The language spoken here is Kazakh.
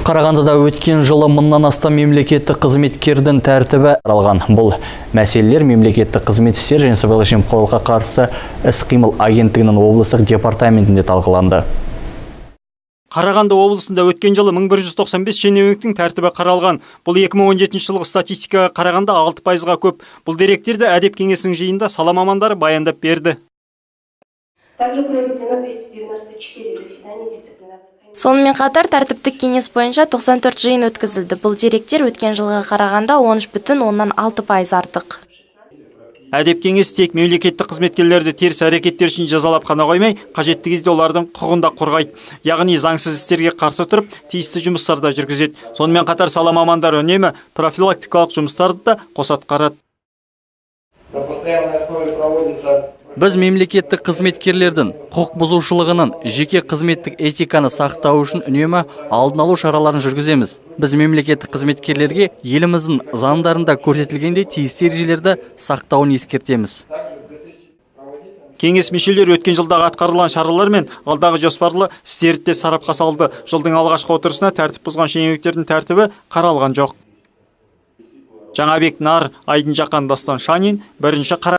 Қарағандыда өткен жылы мыңнан астам мемлекеттік қызметкердің тәртібі қаралған. Бұл мәселелер мемлекеттік қызмет істері және сыбайлас жемқорлыққа қарсы іс-қимыл агенттігінің облыстық департаментінде талқыланды. Қарағанды облысында өткен жылы 1195 шенеуніктің тәртібі қаралған. Бұл 2017 жылғы статистикаға қарағанда 6%-ға көп. Бұл деректерді әдеп кеңесінің жиынында сала мамандары баяндап берді. Также проведено 294 заседания дисциплинарной комиссии. Сонымен қатар тәртіптік кеңес бойынша 94 жиын өткізілді. Бұл деректер өткен жылға қарағанда 13,6% артық. Әдеп кеңес тек мемлекеттік қызметкерлерді теріс әрекеттер үшін жазалап қана қоймай, қажетті кезде олардың құқығын да қорғайды. Яғни заңсыз істерге қарсы тұрып, тиісті жұмыстарды жүргізеді. Сонымен қатар сала мамандары үнемі профилактикалық жұмыстарды да қоса атқарады. На постоянной основе проводится. Біз мемлекеттік қызметкерлердің құқық бұзушылығының, жеке қызметтік этиканы сақтау үшін үнемі алдын алу шараларын жүргіземіз. Біз мемлекеттік қызметкерлерге еліміздің заңдарында көрсетілгендей тиісті ережелерді сақтауын ескертеміз. Кеңес мүшелері өткен жылдағы атқарылған шаралар мен алдағы жоспарлы істерді де сарапқа салды. Жылдың алғашқы отырысына тәртіп бұзған шенеуніктердің тәртібі қаралған жоқ. Жаңабек Нар, Айдын Жақан, Дастан Шанин, Бірінші Қара.